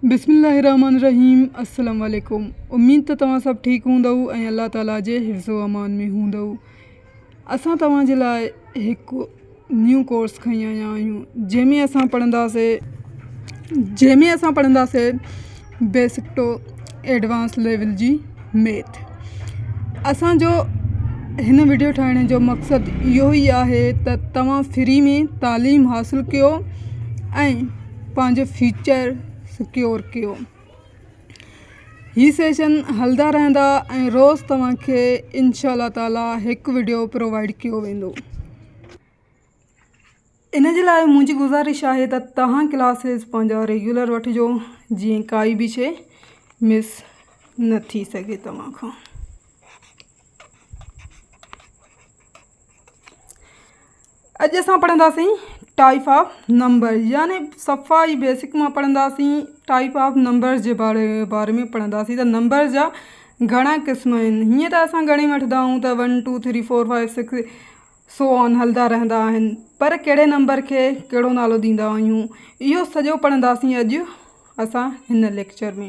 بسم الله الرحمن الرحيم السلام عليڪم اميد ته توهان سڀ ٺيڪ هوندؤ ۽ الله تعالي جي حفظ و امان ۾ هوندؤ اسان توهان جي لاء هڪ نيو ڪورس کڻي آيا آهيون جنهن ۾ اسان پڙهنداسي جنهن ۾ اسان پڙهنداسي بيسڪ ٽو ايڊوانس ليول جي ميٿ اسانجو هن وڊيو ٺاهڻ جو مقصد اهو ئي آهي ته توهان فري ۾ تعليم حاصل ڪيو ۽ پنهنجو فيوچر سڪيور ڪيو. هي سيشن هلندا رهندا ۽ روز توهان کي انشاء الله تعالي هڪ وڊيو پرووائيڊ ڪيو ويندو. ان جي لاء منهنجي گذارش آهي ته توهان ڪلاسز پنهنجا ريگيولر وٺجو جيئن ڪائي به شي مس نه ٿي سگهي توهان کان. اڄ اسان پڙهنداسين ٽائپ آف نمبر يعني صفا ئي بيسڪ مان پڙهنداسين ٽائپ آف نمبرز جي باري باري ۾ پڙهنداسين ته نمبرز جا گهڻا قسم آهن هيئن ته اسان ڳڻي وٺندا آهيون ته one two three four five six so on هلندا رهندا آهن پر ڪهڙي نمبر کي ڪهڙو نالو ڏيندا آهيون اهو سڄو پڙهنداسين اڄ اسان هن ليڪچر ۾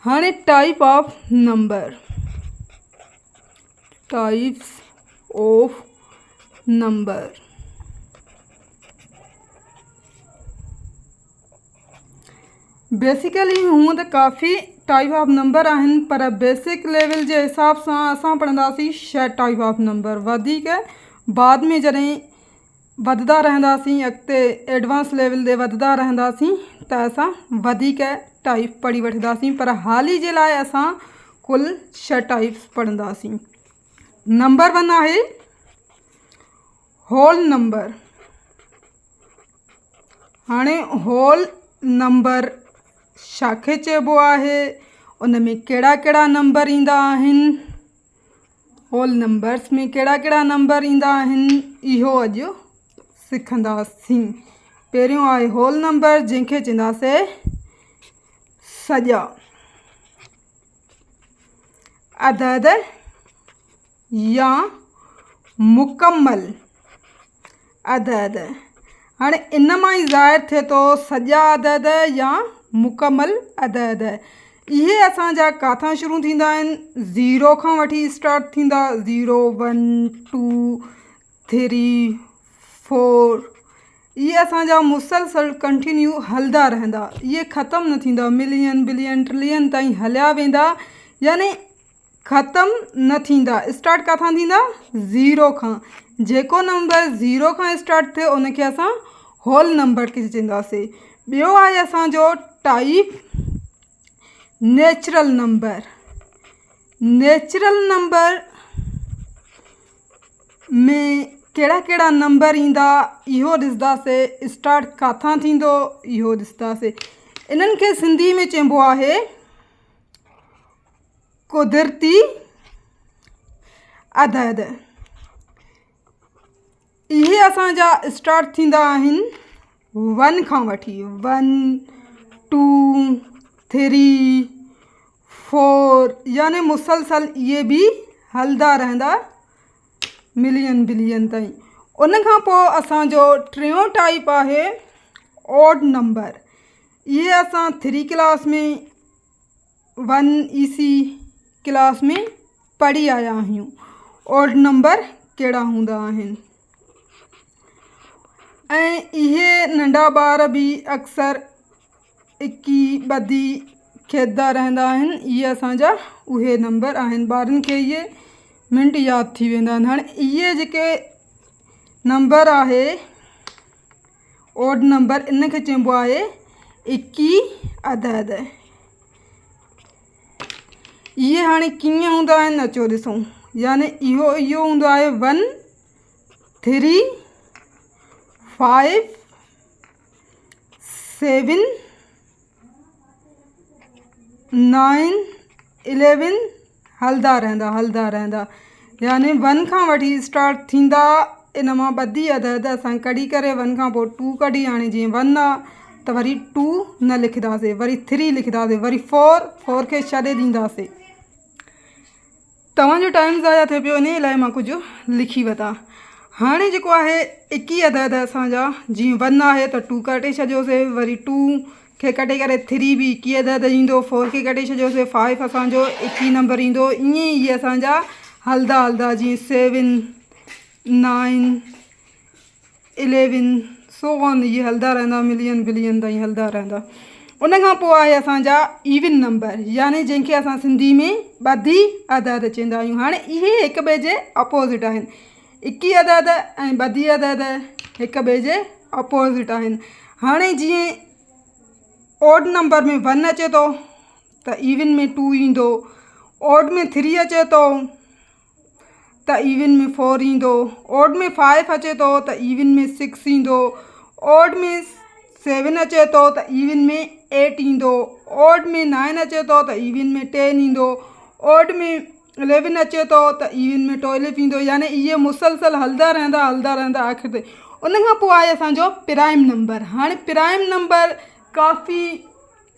هاڻي type of number types of number basically هونء ته ڪافي ٽائپ آف نمبر آهن پر بيسڪ ليول جي حساب سان اسان پڙهنداسين ڇهه ٽائپ آف نمبر وڌيڪ بعد ۾ جڏهن وڌندا رهنداسين اڳتي ايڊوانس ليول تي وڌندا رهنداسين ته اسان وڌيڪ ٽائپ پڙهي وٺنداسين پر حالي جي لاء اسان ڪل ڇهه ٽائپس پڙهنداسين نمبر ون آهي هول نمبر هاڻي هول نمبر ڇا کي چئبو آهي ان ۾ ڪهڙا ڪهڙا نمبر ايندا آهن هول نمبرس ۾ ڪهڙا ڪهڙا نمبر ايندا آهن اهو اڄ سکنداسين پهريون آهي هول نمبر جنهن کي چونداسي سڄا عدد يا مڪمل عدد هاڻي ان مان ئي ظاهر ٿئي ٿو سڄا عدد يا مڪمل عدد اهي اسان جا ڪاٿان شروع ٿيندا آهن زيرو کان وٺي اسٽارٽ ٿيندا zero one two three four اهي اسان جا مسلسل ڪنٽينيو هلندا رهندا اهي ختم نه ٿيندا ملين بلين ٽرلين تائين هليا ويندا يعني ختم نه ٿيندا اسٽارٽ ڪاٿان ٿيندا زيرو کان جيڪو نمبر زيرو کان اسٽارٽ ٿئي ان کي اسان هول نمبر کي چونداسي ٻيو آهي اسانجو type natural number natural number ۾ ڪهڙا ڪهڙا نمبر ايندا اهو ڏسنداسي اسٽارٽ ڪاٿان ٿيندو اهو ڏسنداسي انهن کي سنڌي ۾ چئبو آهي قدرتي عدد اهي اسان جا اسٽارٽ ٿيندا آهن ون کان وٺي ون ٽو ٿري فور يعني مسلسل اهي به هلندا رهندا ملين بلين تائين ان کان پوء اسانجو ٽيون ٽائپ آهي اوڊ نمبر اهي اسان three class ۾ one E C class ۾ پڙهي آيا آهيون اوڊ نمبر ڪهڙا هوندا آهن ۽ اهي ننڍا ٻار به اڪثر اڪي ٻڌي کيڏندا رهندا آهن اهي اسانجا اهي نمبر آهن ٻارن کي اهي منٽ ياد ٿي ويندا آهن هاڻي اهي جيڪي نمبر آهي اوڊ نمبر ان کي چئبو آهي اڪي عدد. اهي هاڻي ڪيئن هوندا آهن اچو ڏسون يعني اهو اهو هوندو آهي one three five seven nine eleven هلندا رهندا هلندا رهندا يعني ون کان وٺي اسٽارٽ ٿيندا ان مان ٻڌي عدد اسان ڪڍي ڪري ون کان پوء ٽو ڪڍي هاڻي جيئن ون آ ته وري ٽو نه لکنداسي وري ٿري لکنداسي وري فور فور کي ڇڏي ڏينداسي توهان جو ٽائيم ضايع ٿئي پيو انهي لاء مان ڪجهه لکي وتان هاڻي جيڪو آهي ايڪيهه عدد اسان جا جيئن ون آهي ته ٽو ڪٽي ڇڏيوسي وري ٽو کي ڪٽي ڪري ٿري به ايڪيهه عدد ايندو، فور کي ڪٽي ڇڏيوسي فائيو اسان جو ايڪيهه نمبر ايندو، ائين ئي اهي اسان جا هلندا هلندا جيئن سيون نائن اليون سو آن اهي هلندا رهندا ملين بلين تائين هلندا رهندا. ان کان پوء آهي اسان جا ايون نمبر يعني جنهن کي اسان سنڌي ۾ ٻڌي عدد چوندا آهيون. هاڻي اهي هڪ ٻئي جي اپوزٽ آهن. ايڪيهه عدد ۽ ٻڌي عدد هڪ ٻئي جي اپوزٽ آهن. هاڻي جيئن اوڊ نمبر ۾ ون اچي ٿو ته ايون ۾ ٽو ايندو، اوڊ ۾ ٿري اچي ٿو ته ايون ۾ فور ايندو، اوڊ ۾ فائيو اچي ٿو ته ايون ۾ سڪس ايندو، اوڊ ۾ سيون اچي ٿو ته ايون ۾ ايٽ ايندو، اوڊ ۾ نائن اچي ٿو ته ايون ۾ ٽين ايندو، اوڊ ۾ اليون اچي ٿو ته ايون ۾ ٽوئلو ايندو، يعني اهي مسلسل هلندا رهندا هلندا رهندا آخر تائين. ان کان پوء آهي اسان جو پرائم نمبر. هاڻي پرائم نمبر ڪافي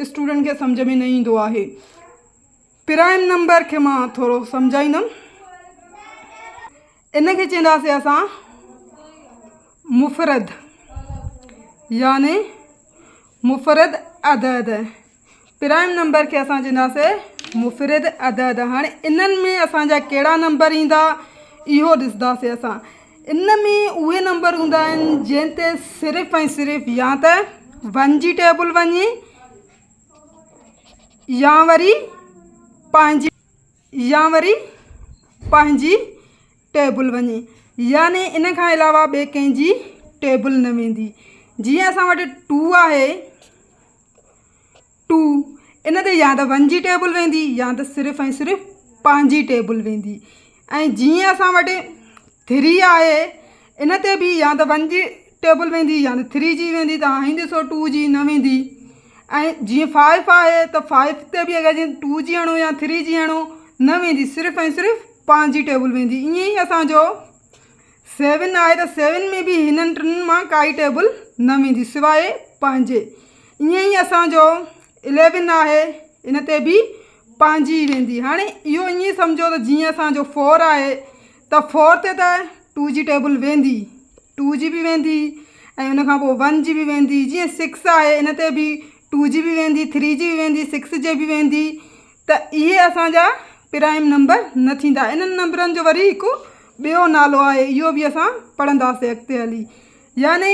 اسٽوڊنٽ کي سمجهه ۾ نه ايندو آهي. پرائم نمبر کي مان ٿورو سمجهائيندم. ان کي چونداسين اسان مفرد يعني مفرد عدد. پرائم نمبر کي اسان چونداسين مفرد عدد. هاڻي انهن ۾ اسان جا ڪهڙا نمبر ايندا اهو ڏسنداسين اسان. ان ۾ اهي نمبر هوندا آهن جنهن تي صرف ۽ صرف يا ته ون جي ٽيبل وڃي يا وري پنهنجي يا وري پنهنجي ٽيبل وڃي يعني ان کان علاوه ٻئي ڪنهن جي ٽيبل نه ويندي. جيئن اسان وٽ ٽو آهي ٽو ان تي يا ته ون جي ٽيبل ويندي يا ته صرف ۽ صرف پنهنجي ٽيبل ويندي ۽ جيئن اسان وٽ ٿري آهي ان تي به يا ته ون جي ٽيبل ويندي يا ته ٿري جي ويندي ته هاڻي ڏسو ٽو جي نه ويندي ۽ جيئن فائيو آهي ته فائيو تي به اگر جيئن ٽو جي هڻو يا ٿري جي هڻو نه ويندي صرف ۽ صرف پنهنجي ٽيبل ويندي. ائين ئي اسان جو سيون آهي ته سيون ۾ به هنن ٽن مان ڪائي ٽيبل نه ويندي سواء پنهنجي. ائين ئي اسان جو اليون آهي ان تي به پنهنجي ئي ويندي. هاڻي اهو ائين سمجهو ته جيئن اسان جو فور آهي ته فور تي ته ٽو جي ٽيبل ويندي، ٽو جي به ويندي ۽ ان کان پوء ون جي به ويندي. جيئن سڪس آهي ان تي به ٽو جي به ويندي، ٿري جي به ويندي، سڪس جي به ويندي. ته اهي اسان جا پرائم نمبر نه ٿيندا. انهن نمبرن جو وري هڪ ٻيو نالو آهي اهو به اسان پڙهنداسين اڳتي هلي. يعني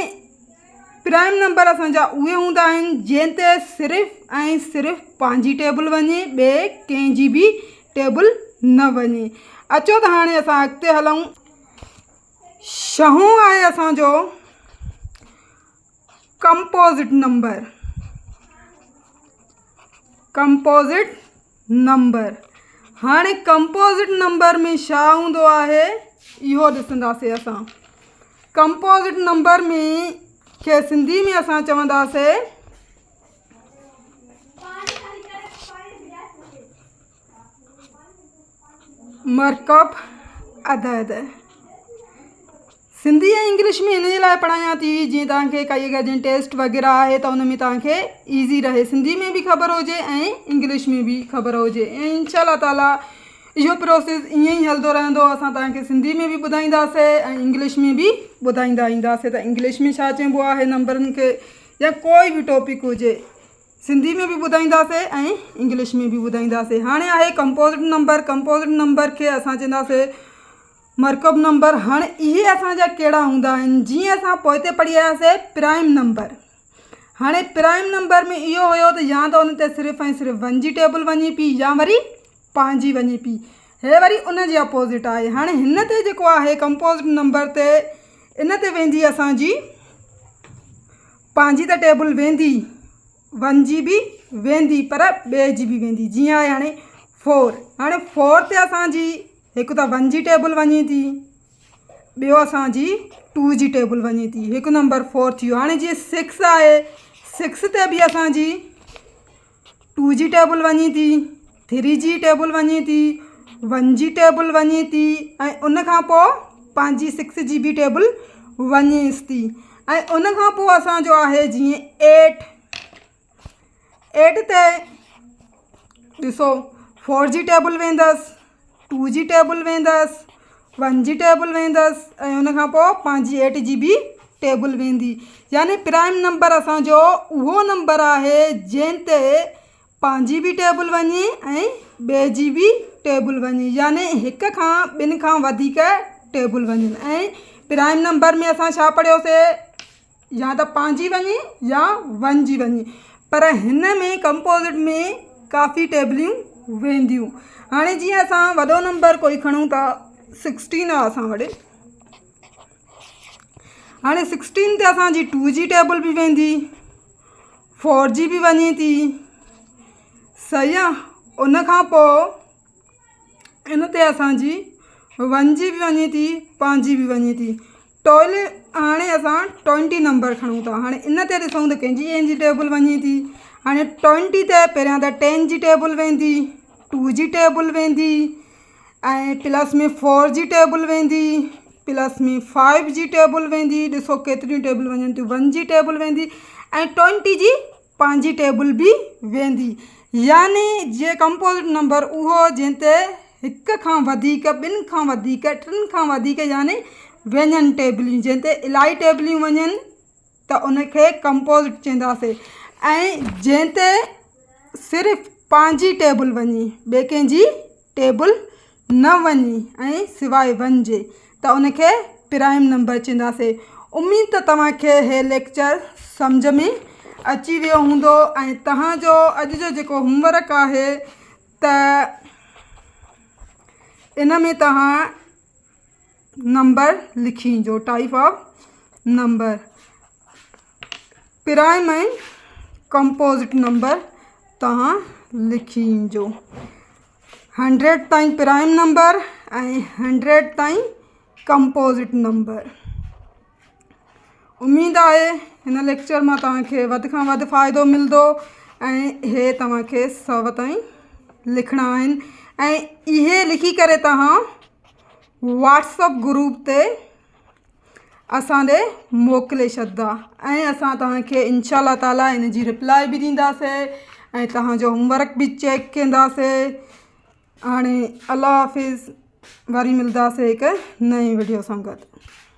پرائم نمبر اسان جا اهي هوندا آهن جنهن تي صرف ۽ صرف پنهنجي ٽيبل وڃي ٻئي ڪنهن جي به ٽيبل نه وڃي. اچو ته هاڻي اسان اڳتي هلون. ڇهون آهي اسان جو ڪمپوزٽ نمبر. ڪمپوزٽ نمبر هاڻي ڪمپوزٽ نمبر ۾ ڇا هوندو آهي اهو ڏسنداسي اسان. ڪمپوزٽ نمبر ۾ کي سنڌي ۾ اسان چونداسي مرڪب عدد. سنڌي ۽ انگلش ۾ ان جي لاء پڙهايان ٿي جيئن توهان کي ڪائي اگر جيئن ٽيسٽ وغيره آهي ته ان ۾ توهان کي ايزي رهي سنڌي ۾ به خبر هجي ۽ انگلش ۾ به خبر هجي ۽ انشاء الله تعالي اهو پروسيس ائين ئي هلندو رهندو اسان توهان کي سنڌي ۾ به ٻڌائينداسي ۽ انگلش ۾ به ٻڌائيندا اينداسي ته انگلش ۾ ڇا چئبو آهي نمبرن کي يا ڪوئي به ٽاپڪ هجي سنڌي ۾ به ٻڌائينداسي ۽ انگلش ۾ به ٻڌائينداسي هاڻي آهي ڪمپوزٽ نمبر ڪمپوزٽ نمبر کي اسان چونداسي مرڪب نمبر، هاڻي اهي اسان جا ڪهڙا هوندا آهن؟ جيئن اسان پوئتي پڙهي آياسي پرائم نمبر. هاڻي پرائم نمبر ۾ اهو هيو ته يا ته ان تي صرف ۽ صرف ون جي ٽيبل وڃي پئي يا وري پنهنجي وڃي پئي. هي وري ان جي اپوزٽ آهي. هاڻي هن تي جيڪو آهي ڪمپوزٽ نمبر تي ان تي ويندي اسان جي پنهنجي ته ٽيبل ويندي. ون جي به ويندي پر ٻئي جي به ويندي. جيئن آهي هاڻي فور. هاڻي فور تي اسان جي هڪ ته ون جي ٽيبل وڃي ٿي ٻيو اسان جي ٽو جي ٽيبل وڃي ٿي. هڪ نمبر فور ٿي ويو. هاڻي جيئن سڪس آهي سڪس تي به اسان جي ٽو جي ٽيبل وڃي ٿي ٿري جي ٽيبل وڃي ٿي ون جي ٽيبل وڃي ٿي ۽ ان کان پوء پنهنجي سڪس جي به ٽيبل وڃيس ٿي. ۽ ان کان پوء اسان جو آهي جيئن ايٽ ايٽ تي ڏسو فور جي ٽيبل ويندس ٽو جي ٽيبل ويندس ون جي ٽيبل ويندس ۽ ان کان پوء پنهنجي ايٽ جي به ٽيبل ويندي. يعني پرائم نمبر اسان جو اهو نمبر آهي جنهن تي پنهنجي به ٽيبل وڃي ۽ ٻئي جي به ٽيبل وڃي يعني هڪ کان ٻن کان وڌيڪ ٽيبل وڃن ۽ پرائم نمبر ۾ اسان ڇا پڙهيوسي يا ته پنهنجي وڃي يا ون جي وڃي پر هن ۾ ڪمپوزٽ ۾ ڪافي ٽيبليون وينديون هاڻي جيئن اسان وڏو نمبر ڪوئي کڻون ٿا سڪسٽين آهي اسان وٽ هاڻي سڪسٽين تي اسانجي ٽو جي ٽيبل به ويندي فور جي به وڃي ٿي صحيح آهي ان کان پوء ان تي اسانجي ون جي به وڃي ٿي پنهنجي به وڃي ٿي ٽوئل هاڻي اسان ٽوئنٽي نمبر کڻون ٿا هاڻي ان تي ڏسون ته ڪنهن جي ڪنهن جي ٽيبل وڃي ٿي هاڻي ٽوئنٽي تي پهريان ته ٽين جي ٽيبل ويندي ٽو جي ٽيبل ويندي ۽ پلس ۾ فور جي ٽيبل ويندي پلس ۾ فائيو جي ٽيبل ويندي ڏسو ڪيتريون ٽيبل وڃن ٿيون ون جي ٽيبل ويندي ۽ ٽوئنٽي جي پنهنجي ٽيبل به ويندي يعني جي ڪمپوزٽ نمبر اهو جنهن تي هڪ کان وڌيڪ ٻن کان وڌيڪ ٽن کان وڌيڪ يعني وڃن ٽيبليون جنهن تي الاهي ٽيبليون وڃن ته ان کي ڪمپوزٽ چونداسي ۽ جنهن تي صرف پنهنجي ٽيبل وڃي ٻئي ڪنهن جي ٽيبل نه وڃي ۽ سواء ون جي ته ان کي پرائم نمبر چونداسي اميد ته توهان کي هي ليڪچر سمجهه ۾ اچي ويو هوندو ۽ توهان جو اڄ جو جيڪو هوم ورڪ آهي ته ان ۾ توهان نمبر لکي اينجو type of number prime ۽ composite number توهان لکي اينجو هنڊريڊ تائين پرائم نمبر ۽ هنڊريڊ تائين ڪمپوزٽ نمبر اميد آهي هن ليڪچر مان توهان کي وڌ کان وڌ فائدو ملندو ۽ هي توهان کي سو تائين لکڻا آهن ۽ اهي لکي ڪري توهان واٽس اپ گروپ تي اسان ڏي موڪلي ڇڏدا ۽ اسان توهان کي انشاء الله تعالي ان جي رپلائي به ڏينداسي ۽ توهان جو هوم ورڪ به چيڪ ڪنداسي هاڻي الله حافظ وري ملداسي هڪ نئين وڊيو سان گڏ.